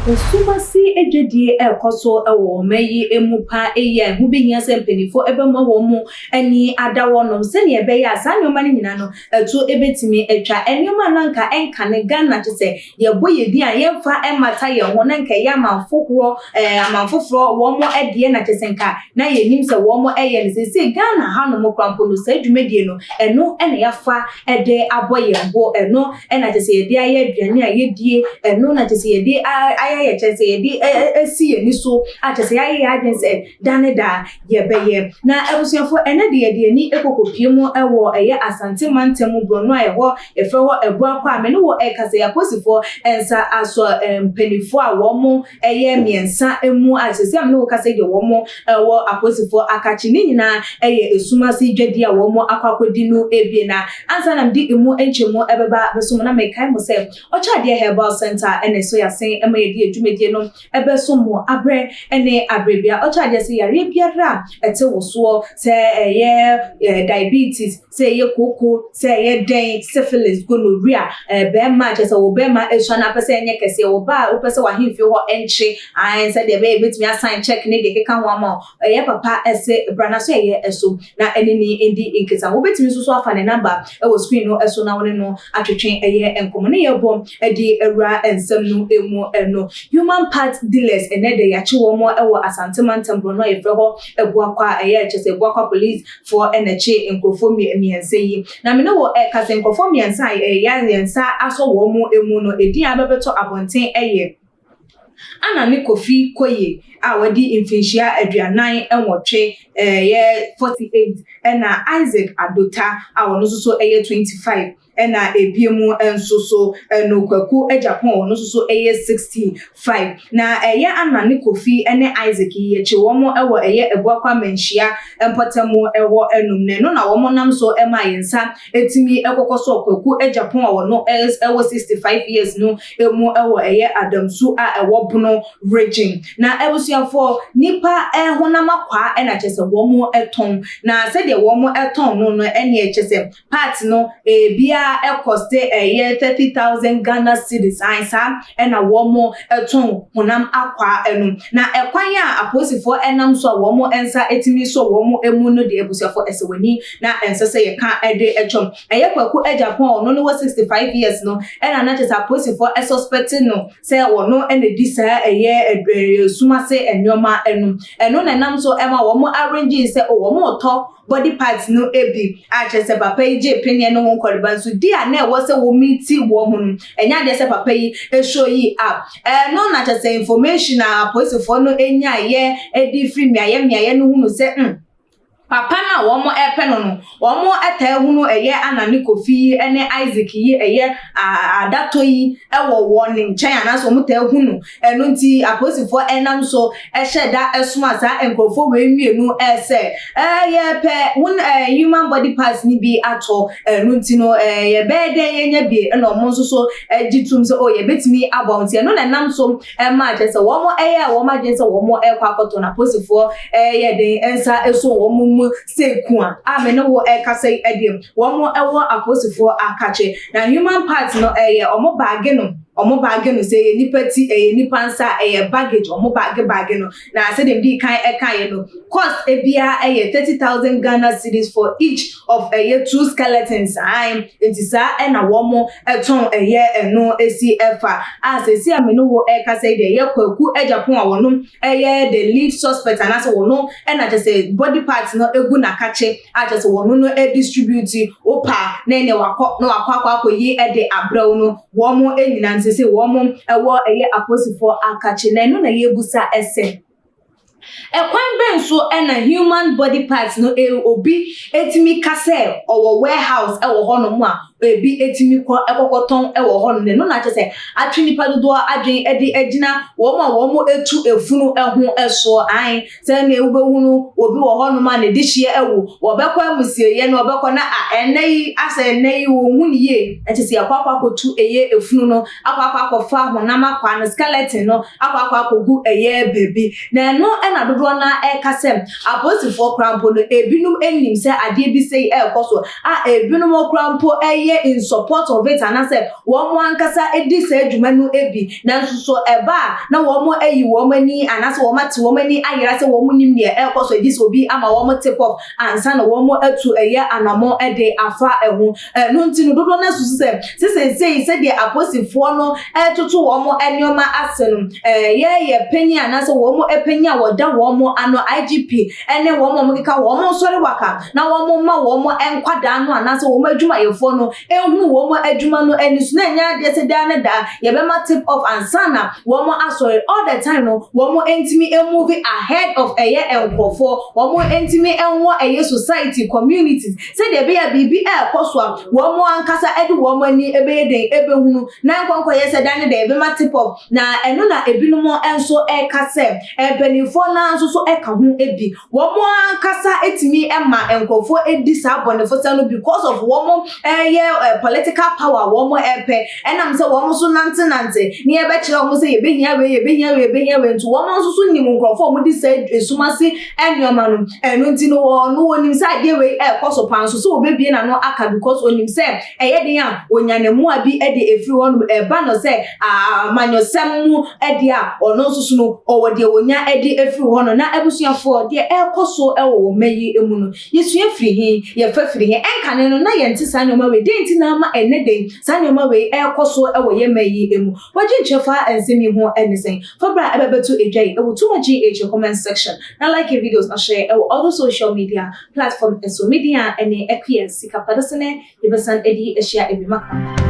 Esumase adwadie rekɔ so wɔ ɔman yi mu pa ara a ɛho bɛhia sɛ mpanimfoɔ bɛma wɔn ani ada hɔnom sɛdeɛ ɛbɛyɛ a saa nneɛma no nyinaa no, ɛto bɛtumi atwa. Nneɛma a na anka ɛnkane Ghana kyerɛ sɛ yɛbɔ yɛn din a yɛmfa mmata yɛn ho na nka ɛyɛ aman foforɔ aman foforɔ wɔn deɛ na kyerɛ sɛ nka na yɛnim sɛ wɔn yɛ no. Seesei Ghana hanom koraa mpo no, saa dwumadie no, ɛno na yɛafa de abɔ yɛn bo. Ɛno na kyerɛ sɛ yɛde ayɛ aduane a yɛdie, ɛno na kyerɛ sɛ yɛde ayɛ yɛ kyerɛ sɛ yɛde asi yɛn ani so a kyerɛ sɛ yɛayɛ yɛn adwene sɛ da ne da yɛbɛyɛ. Na abusuafoɔ, ɛnɛ de yɛde ani kɔkɔpie mu wɔ ɛyɛ Asante mantam mu borɔno a ɛhɔ yɛfrɛ hɔ Abuakɔ a me ne wɔ ɛkasa yi, apolisifoɔ nsa asɔ mpanimfoɔ a wɔn ɛyɛ mmiɛnsa mu a sɛsɛ a me ne wo kasa yi deɛ, wɔn ɛwɔ apolisifoɔ akakye. Ne nyinaa ɛyɛ esum ase dwadie a wɔn akɔ akɔdi no ebie. Na ansa na mede emu nkyɛmu ɛbɛba bɛso mu na mekae mo sɛ Ɔkyɛadeɛ Herbal Center ɛna ɛsɔ yɛasen ɛma yɛde yɛ dwumadie no ɛbɛso mo abrɛ ɛne abrɛ bia. Ɔkyɛadeɛ sɛ yareɛ biara a ɛte wo soɔ, sɛ ɛyɛ diabetes, sɛ ɛyɛ kooko, sɛ ɛyɛ dɛn, syphilis, gonorrhea, bɛrima kyerɛ sɛ wo bɛrima esua na apɛ sɛ ɛnyɛ kɛseɛ, wo ba a wopɛ sɛ w'ahemfie hɔ ɛnkye ae sɛdeɛ ɛbɛyɛ ebɛtumi asan check ne deɛ keka ho ama wo, ɛyɛ papa ɛsɛ bra na so ɛyɛ ɛso na ɛne ne ndi nkita. Wobɛtumi nso so afa ne number ɛwɔ screen no ɛso na wo ne no atwetwe ɛyɛ nkɔmmɔ ne yɛbɔ ɛde awura nsɛm no emu. Ɛno human part dealers, ɛnɛ de yɛakye wɔn ɛwɔ Asante mantam borɔno a yɛfrɛ hɔ Abuakwa a ɛyɛ kyɛ sɛ Abuakwa police foɔ ɛna kye nkurɔfoɔ mmiɛnsa yi. Na me ne wɔ ɛka sɛ nkurɔfoɔ mmiɛnsa a ɛyɛ yɛn nsa asɔ wɔn mu no, edin a bɛbɛtɔ abɔnten ɛyɛ Ana ne Kofi Koye a wɔde mfinhyia 48, ɛyɛ 48, ɛna Isaac Adota a ɔno nso so ɛyɛ 25, ɛna ebiem nso so ɛno Kwaku Agyapong, ɔno nso so ɛyɛ 65. Na ɛyɛ Ana ne Kofi ɛne Isaac yi, yɛkye wɔn ɛwɔ ɛyɛ Abuakwa Manhyia mpɔtam ɛwɔ ɛnum, na ɛno na wɔn nam so ɛma yɛn nsa etimi ɛkɔkɔ so Kwaku Agyapong a ɔno ɛwɔ 65 years no emu ɛwɔ ɛyɛ Adamsu a ɛwɔ Bono Region. Na abusuafoɔ, nipa ɛhonam akwaa ɛna kyerɛ sɛ wɔn ɛtɔn, na sɛdeɛ wɔn ɛtɔn no ɛne kyerɛ sɛ part no ebiara ɛcost ɛyɛ 30,000 Ghana cedis ayi. Saa ɛna wɔn ɛtɔn honam akwaa ɛno. Na ɛkwan a apolisifoɔ ɛnam so a wɔn nsa etimi so wɔn emu no de, abusuafoɔ, ɛsɛ w'ani na ɛnsɛ sɛ yɛka ɛde ɛtwam. Ɛyɛ Kwaku Agyapong a ɔno no wɔ 65 years no ɛna na kyerɛ sɛ apolisifoɔ ɛsuspect no sɛ ɔno ɛna di saa ɛyɛ sumase nneɛma ɛno. Ɛno na ɛnam so ɛma wɔn arrange sɛ o wɔn retɔ body parts no ebi a kyerɛ sɛ papa yi gye panyin no ho nkɔrɔba nso di a na ɛwɔ sɛ wɔn meet wɔn ho no, ɛnyɛ adeɛ sɛ papa yi show yi up. Ɛno na kyerɛ sɛ information a apolisifoɔ no anya yɛ ɛde firi mmeayɛ mmeayɛ no hunu sɛ papa no a wɔn ɛpɛ no, wɔn ɛtaa hunu ɛyɛ Ana ne Kofi yi ɛne Isaac yi, ɛyɛ adatɔ yi ɛwɔ wɔn nkyɛn anaasɛ wɔn taa hunu ɛno. Nti apolisifoɔ ɛnam so ɛhyɛ da ɛsoma saa nkurɔfoɔ wei mmienu ɛsɛ yɛpɛ wɔn human body parts ni bi atɔ. Ɛno nti no yɛbɛyɛ dɛ yɛnya bi, ɛna wɔn nso so ɛgye tum sɛ o yɛbɛtumi abɔ. Nti ɛno na ɛnam so ɛma kyerɛ sɛ wɔn ɛyɛ wɔn adwene sɛ wɔn ɛkɔ akɔtɔ, na apolisifoɔ ɛyɛ den nsa ɛso wɔn mu sɛ a me ne wo ɛkasa yi ɛdeɛ wɔn ɛwɔ apolisifoɔ akakye. Na human parts no, ɛyɛ wɔn bag no, wɔn bag no, sɛ ɛyɛ nipa ti, ɛyɛ nipa nsa, ɛyɛ baggage, wɔn bag bag no. Na sɛdeɛ di kan ɛka yɛ no, cost ebiara ɛyɛ 30,000 Ghana cedis for each of ɛyɛ two skeletons ayi. Nti saa ɛna wɔn ɛtɔn ɛyɛ ɛno esi ɛfa a sɛsi a me ne wo ɛkasa yi deɛ, ɛyɛ Kwaku Agyapong a wɔn ɛyɛ the lead suspect anaasɛ wɔn ɛna kyerɛ sɛ body parts no egu n'akakye a kyerɛ sɛ wɔn no ɛdistribute opa na ɛnɛ wakɔ na wakɔ akɔyi ɛde abrɛw no. Wɔn nyinaa nti sɛ wɔn ɛwɔ ɛyɛ apolisifoɔ akakye. Na ɛno na yɛbusa ɛsɛ ɛkwan bɛn so ɛna human body parts no obi etumi ka sɛ ɔwɔ warehouse ɛwɔ hɔnom a ebi etumi kɔ ɛkɔkɔtɔn ɛwɔ hɔnom? Na ɛno na kyerɛ sɛ atwe nipa dodoɔ adwene ɛde agyina wɔn a wɔn etu efunu ɛho ɛsoɔ ahen sɛnea wobɛhunu obi wɔ hɔnom a ne de hyia ɛwɔ wɔbɛkɔ amusieɛ no, wɔbɛkɔ na a ɛnɛ yi asɛ ɛnɛ yi wɔn hu ne yie. Ɛkyɛ sɛ yɛkɔ akɔ akɔtu ɛyɛ efunu no, akɔ akɔfa honam akɔ no, skeleton no, akɔ akɔgu ɛyɛ beebi. Na ɛno ɛna dodoɔ na ɛka sɛ apolisifoɔ koraa mpo no, ebinom anim sɛ adeɛ bi sɛ ɛrekɔ so a ebinom koraa mpo ɛyɛ. Ɛyɛ in support of it anaasɛ wɔn ankasa di saa adwuma no bi, nanso so ɛba a na wɔn ayi wɔn ani anaasɛ wɔn ate wɔn ani ayera sɛ wɔn nim deɛ ɛrekɔ so, gye sɛ obi ama wɔn tip off ansa na wɔn atu ɛyɛ anammɔn de afa ɛho. Ɛno nti no, dodoɔ no asusu sɛ sesesei sɛdeɛ apolisifoɔ no ɛretoto wɔn nneɛma ase no, ɛyɛ yɛ panyin anaasɛ wɔn panyin a wɔda wɔn ano, IGP ɛne wɔn a wɔkeka wɔn nsɔre waka na wɔn ma wɔn nkwadaa no anaasɛ wɔn adwumayɛfoɔ no ehunu wɔn adwuma no ani so, na ɛnyɛ adeɛ sɛ daa ne daa yɛbɛma tip off ansa na wɔn asɔre. All the time no, wɔn ntumi move ahead of ɛyɛ nkurɔfoɔ, wɔn ntumi nwɔ ɛyɛ society, communities, sɛdeɛ ɛbɛyɛ biribi ɛɛkɔ so a wɔn ankasa ɛde wɔn ani ɛbɛyɛ den ɛbɛhunu na nkɔnkɔyɛ sɛ daa ne daa yɛbɛma tip off. Na ɛno na ebinom nso ɛka sɛ mpanimfoɔ naa nso so ɛka ho bi, wɔn ankasa etumi ɛma nkurɔfoɔ edi saa bɔnefosɛm no because of wɔn ɛyɛ political power wɔn ɛpɛ, ɛnam sɛ wɔn nso nantenante ne yɛbɛkyerɛ wɔn sɛ yɛbɛhia wei, yɛbɛhia wei, yɛbɛhia wei, nti wɔn nso so nim nkurɔfoɔ a wɔde saa esum ase nneɛma no. Ɛno nti no, wɔn no wɔnim sɛ adeɛ wei ɛɛkɔ so paa nso so wɔbɛbie n'ano aka because onim sɛ ɛyɛ den a onya ne mmoa bi ɛde efiri hɔnom ɛba no sɛ amanyɔsɛm mu ɛde a ɔno nso so no ɔwɔ deɛ onya ɛde efiri hɔ no. Na abusuafoɔ, deɛ ɛrekɔ so ɛwɔ wɔn mma yi mu no, yɛsua firi he, yɛfa firi he? Ɛnkane no na yɛnte saa nneɛma wei den, nti na ama ɛnɛ den saa nneɛma wei ɛrekɔ so ɛwɔ yɛn mma yi mu. Wɔgye nkyɛn fa nsɛm yi ho ɛne sɛn fabra ɛbɛbɛto edwa yi ɛwɔ Tuma GH comment section, na like videos na share ɛwɔ other social media platform ɛso. Media ɛne Ɛkuya Sika Padosene, yɛbɛsan ɛde ahyia ebi maka.